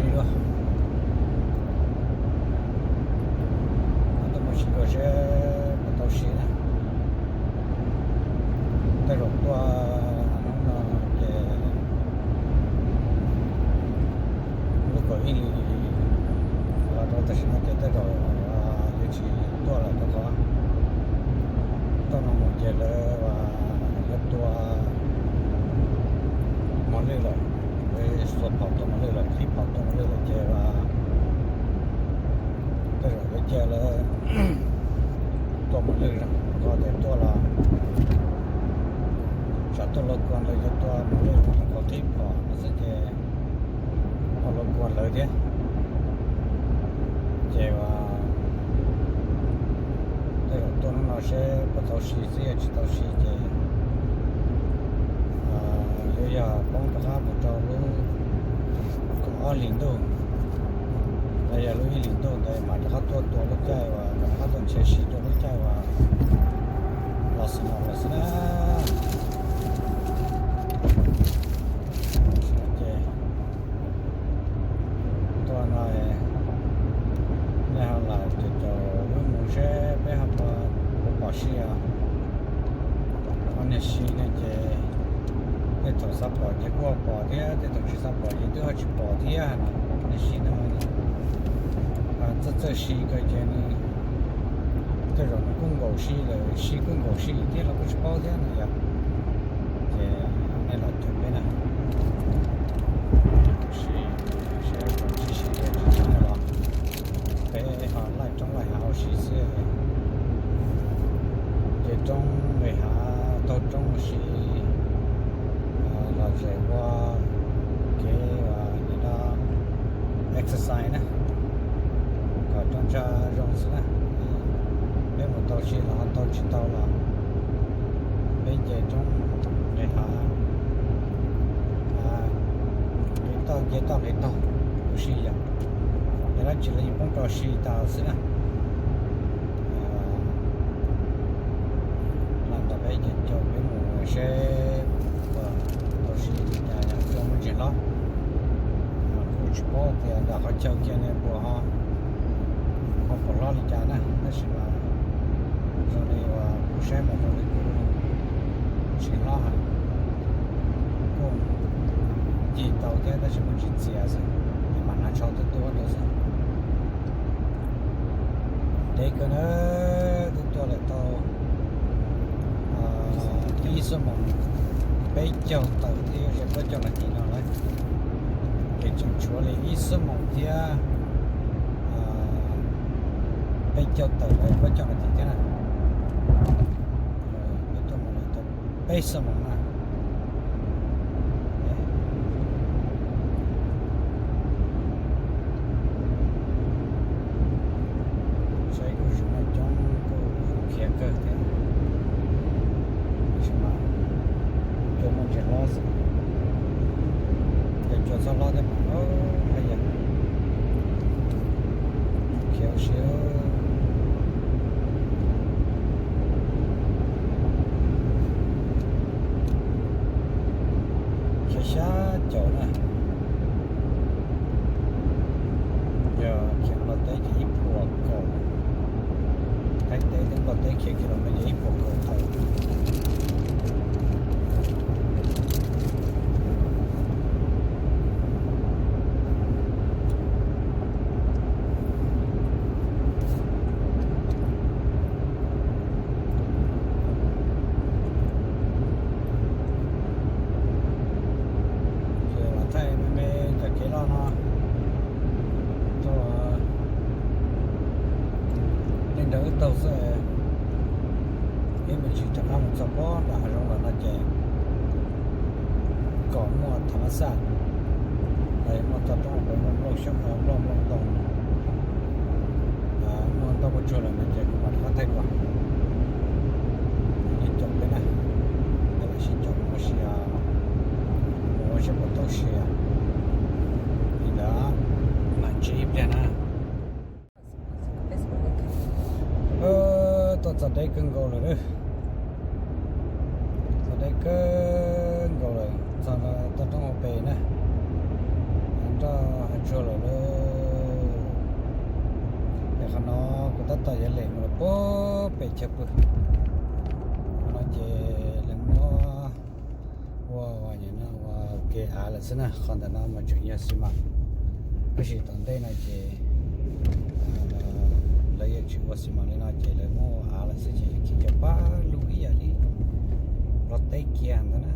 Tuaj, tuaj mus sim dua seb puas tau si na. Tej zaum tuaj hnub no ces lub kaum ib hlis los rau tam sim no ces tej zaum yuav tsis tuaj lawm rau qhov tuaj no mus ces lawv yuav tua mos lwj lawm, xuas phom tua mos lwj lawm, qhib phom tua mos lwj lawm ces tej zaum yuav cia lawv tua mos lwj, rau qhov tias tuaj los tsam tuaj los kua ntawd yuav tua mos lwj rau qhov qhib phom no xwb ces ho los kua lawv thiab. Ces tej zaum tuaj hnub no seb puas tau si xwb, yog tsis tau si ces yuav yog poob rov qab mus rau lub kaum ob hlis ntuj, los yog lub ib hlis ntuj ntawd mam rov qab tuaj tua lub caij uas rov qab tuaj nrhiav si rau lub caij uas los xwm no lawm xwb na. Ces tuaj no nej ho lam caum caum wb mus seb peb ho puas pom si os. Ob niag si no ces tej thaum xav pom ces kuj ho pom thiab, tej thaum tsis xav pom ces twb ho tsis pom thiab no. Niag si no txawj txawj si kawg ces nws tej zaum nws kuj nkaum si lawm, si kuj nkaum si thiab los kuj tsis paub thiab no yog. Ces nej los caum peb na. Si, seb tsis si tsis si los peb ho laij roob laij hav ua si xwb. Ces roob nqis hav taug roob ua si los zem ua kev ua li no exercise na, kom rau ntsha zoo xwb na. Peb mus tau si los tau, tsis tau los peb nce roob nqis hav, nqis toj nce toj nqis taug ua si yom. Yog dab tsi los yeej poob rau si tas xwb na. Lam nrog peb caum caum peb mus seb puas tau si li cas, yog kuj muaj ntsis hlob. Kuj tsis paub tias nram qhov chaw kiag ne puas ho, ho puas hlob li cas na, tab sis mas zoo li uas kuv saib mas zoo li kuj tsis hlob heev, kuj ncig tau thiab tab sis muaj ntsis txias xwb, mam hnav tsho tuaj tuaj rau xwb. Ntev kawg na, twb tuaj lawm tau ib xuab moos peb caug tawm thiab ze plaub caug nas this no lawm, ces tseem tshuav li ib xuab moos thiab peb caug tawm plaub caug nas this thiab na. Peb xuab moos na. Saib kuj tsis muaj coob, kuj zoo khiav kawg thiab, tab sis mas cua muaj ntsis hlob xwb, ces cua txhob hlob thiab mas ha yam khiav ua si. Khiav xya caum na, yog khiav Nplog teb ces ib puas kaum, Thaib teb thiab Nplog teb khiav kilomev yog ib puas kaum tawm. Ces lam thaij me me ntawm kev loj no rau nej nrog wb taug xwb. Ib me ntsis rov qab mus txog pob nram hav zoov lawm no ces kom muaj thav mas xaj, muaj toj roob pem muaj nplooj xyoob, nplooj nplooj ntoo, muaj ntau muaj tsuag lawm no ces kuv mam rov qab thaij dua. Nej caum peb na, nej lam sib caum mus ua si, mus ua seb puas tau si. Li ntawd, mam ntsib ib pliag na. Tuaj txog deb kawg nkaus lawm, txog deb kawg nkaus lawm, txog toj roob hauv pes na, nroj hav Tsuag lawm lauj. Ces qhov no kuv tab tom yuav lem mus rau pem chaw pw. Qhov no ces lawv muab ua, ua kev av lawm xwb na, qhov ntawm no mas tseem yog xi mas. Tab sis tom ntej no ces lawv yuav tsis ua xi mas li no ces lawv muab ua av lawm xwb ces khiav cov pab lug ib yam li Nplog teb kiag ntawd na.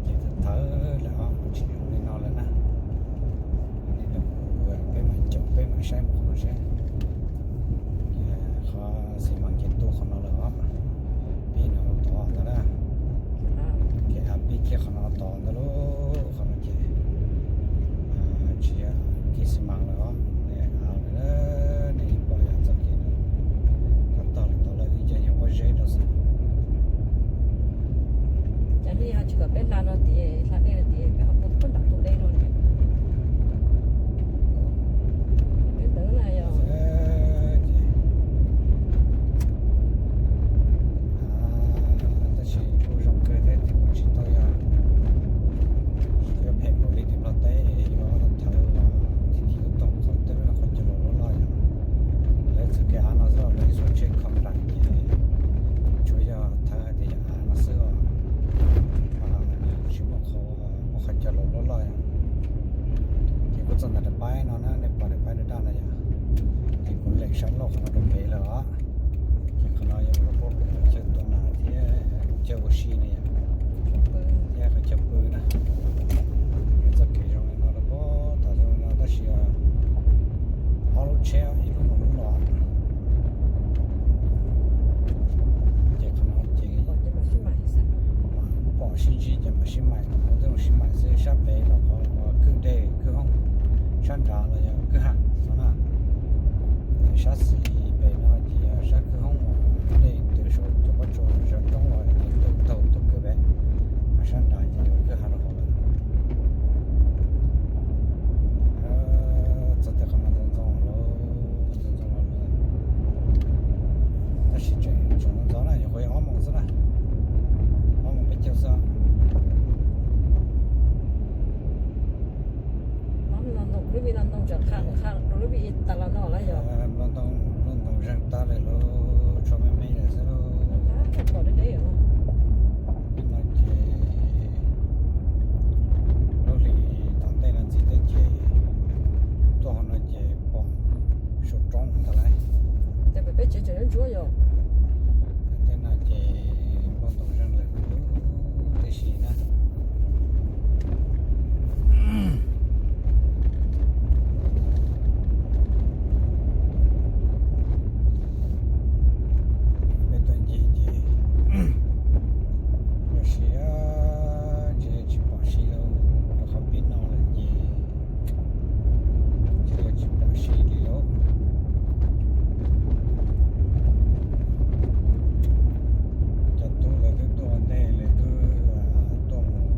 Ces thawv lawm os, tsis zoo li no lawm na. Peb mam caum, peb mam saib mus qhov no seb. Qhov xi mas ces tu qhov no lawm os, pib no tod ntawd na. Kev av pib kiag qhov no tod ntawd lauj, qhov no ces tsis yog kev xi mas lawm os, av lawm. Nej pom yog txoj kev no, tog li tod lawm ib co nyuag pob zeb rau xwb. Cas nej ho tsis kom peb hla no tias, hla dej no tias peb ho puag nram tus dej no ne. Peb ntawd na yog. Tab sis kuj zoo kawg thiab, kuj tsis tau yog, tsis yog phem npaum li tim Nplog teb yuav thawv los thim thim ub toog qhov twg, qhov cov laus loj loj yom. Lawv txoj kev av no xwb los lawv ib xuab tsheb khom nram ces tsuas yog thawv hais tias yog av no xwb os. Tsis muaj qhov, muaj qhov cov laus loj loj yom. Ces kuj txog ntawm daim paib no na, nej pom daim paib daj daj no yom. Ces kuv lem sab laug qhov no rau pem lawm os. Ces qhov no yog mus rau pem chaw tua nas thiab chaw ua si na yom. Thiab qhov chaw pw na. Txoj kev zoo li no rau pem, tom zoo li no tab sis ob lub tsheb, ib lub mus lub los. Ces qhov no ces pom sib ntsib ces mam sib maim, ua tej zoo sib maim xwb, sab pem los qhov kwj deg kwj hoob, sab nrad los yog kwj ha no na. Sab xis pem no ces yog sab kwj hoob uas dej ntws saum cov pob tsuas sawv roob los ces ntws taug tus kwj pem, mas sab nrad ces yog kwj ha rau hauv lawm. Txog tej qhov no ntxoov ntxoo los, ntxoov ntxoo los lawm. Tab sis tseem ntxoov ntxoo na, nyuam qhuav yog ob moos xwb na, ob moos peb caug xwb. Lub ntoo, lub ntoo zeeg tag lawm lauj, tshuav me me lawm xwb lauj. Nim no ces lub hlis tom ntej no ntxiv tej ces tuaj hauv no ces pom saum roob ntag lauj. Tej no ces lub ntoo zeeg lawm tib si na. Peb tuaj ncig ces ua si, ntshe tsis pom si lauj, rau qhov pib no lawm ces ntshe yuav tsis pom si li lauj. Cov tub lawv twb tuaj ua ntej, lawv twb tuaj mus,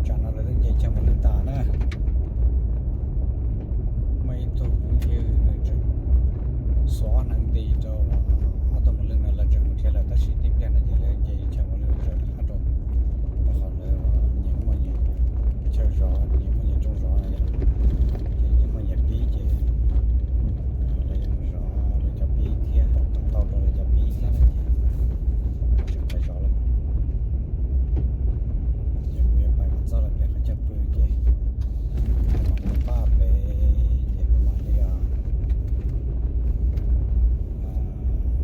tsam no lawv twb nce chaw mos lwj tas na. Muaj ib tug phooj ywg nws tseem xuas ob hneev nti rau ob tug mos lwj no, lawv tseem mus nrhiav lawm, tab sis tib pliag no ces lawv nce chaw mos lwj tsaws rov qab rau, rau qhov lawv nyias muaj nyias chaw zov, nyias muaj nyias rooj zov no yom. Ces nyias muaj nyias pib ces lawv yuav mus zov lawv cov pib thiab, tau rau lawv cov pib thiab no ces tseem pais zov lawm. Ces kuv yuav pais kom txog lawm pem qhov chaw pw ces kuv mam pab pem ces kuv mam li,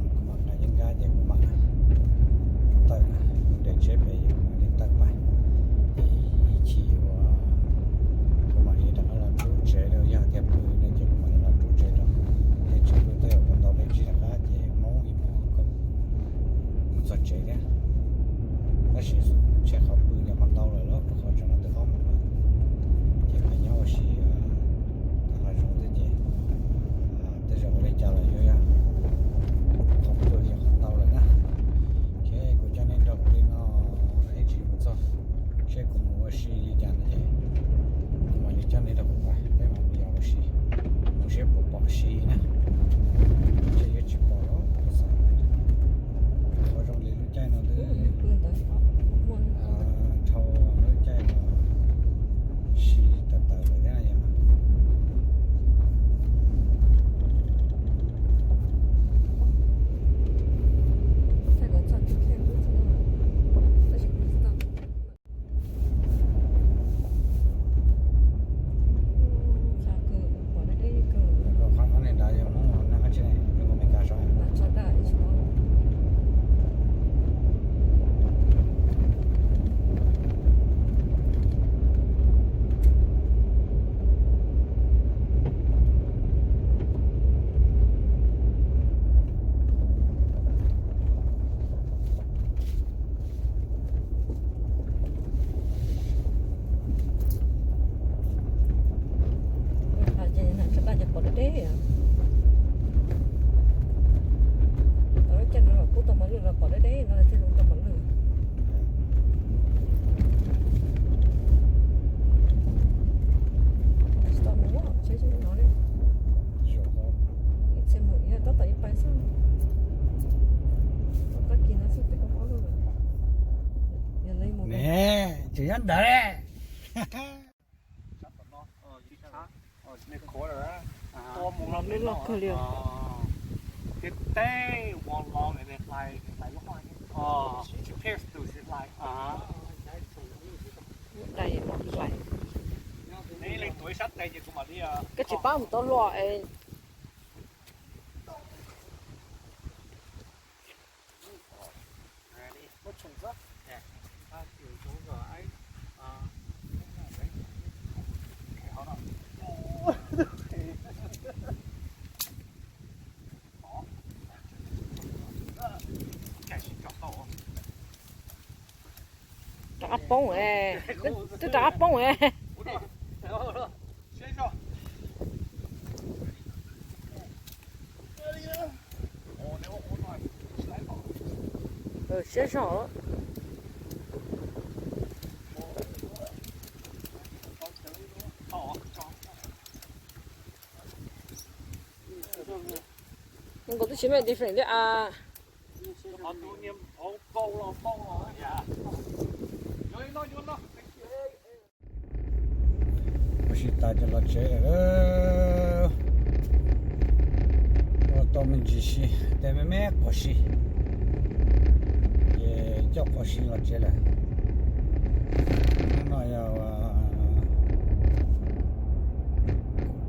kuv mam nqa yeeb nkab ces kuv mam tawm, kuv nres tsheb pem ces kuv mam li tawm pais. Ib chim uas kuv mam li rov qab los rub tsev rau, yog tias pw no ces kuv mam li los rub tsev rau. Thiab tsis pw tej zaum kuv ntaus dej tsib rov qab ces hmoob ib hmos kom mus txog tsev thiab. Tab sis ntshe qhov pw nyuam qhuav ntau lawm lauj, qhov tsam no twb ob moos lawm. Ces peb nyob ua si hav zoov xwb ces tej zaum ua li cas los yuav yog qhov pw nyuam qhuav ntau lawm na. Ces kuv coj nej nrog kuv li no ib tsam mus txog, seb kuv mus ua si li cas no ces kuv mam li coj nej nrog kuv pais, peb mam li ua si, mus seb puas pom si na. Ntshe yuav tsis pom los xav. Qhov zoo li lub caij no twb dhau lub caij no si tawm tawm lawm thiab. Ces nyob ntawd. Lub loj kawg li. Dai los hlais. Koj tsis pab mus tau luaj es. Rov qab poob, twb rov qab poob. Siab zog. Nkaus twb tsis muaj different li as. Ua si tas ces los tsev lawm. Ua tau me ntsis si, tej me me quas si, ces coj quas si los tsev lawm. Hnub no yog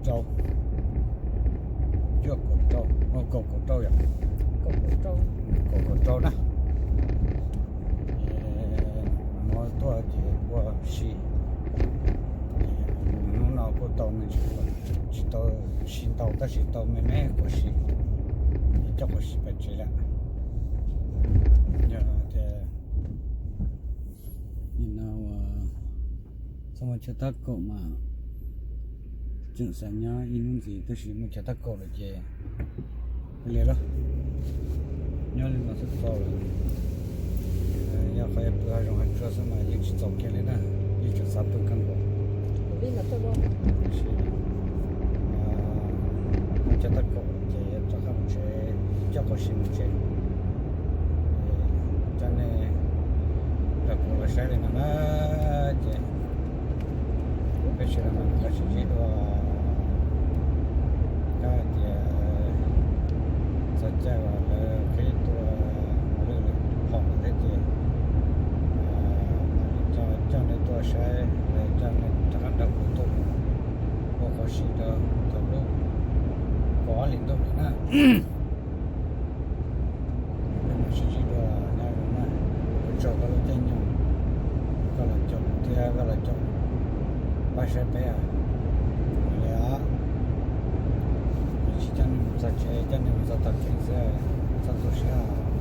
kaum rau, cuaj kaum rau, kaum kaum rau yom, kaum kaum rau na. Muab tuaj ces ua si. Hnub no kuj tau me ntsis, tsis tau si ntau tab sis tau me me quas si, coj quas si pais tsev lawm. Yog tias nim no uas txhob muaj chaw tab kaum mas tseem xav nyob ib hnub ntxiv tab sis muaj chaw tab kaum lawm ces li los nyob li no xwb tau lawm. Yog qhov pw hav zoov hav tsuag xwb mas yeej tsis txaus kiag li na, yeej tseem xav pw kawg nkaus. Tab sis muaj chaw tab kaum ces rov qab mus tsev, coj quas si mus tsev. Coj nej nrog kuv los saib li no na, ces peb sawv daws mam li sib ntsib dua. Kab hais tias txog caij uas lawv qhib tua mos lwj lawm hom thiab ces mam li coj nej tuaj saib, coj nej rov qab nrog kuv tuaj ua quas si rau thaum lub kaum ob hlis ntuj lawm na. Peb mam sib ntsib dua, nyob zoo na. Ua tsaug koj lub caij nyoog, koj los caum thiab koj los caum pab saib peb li os. Tsis coj nej mus txog tsev, coj nej mus txog tog kev xwb, txhob tu siab.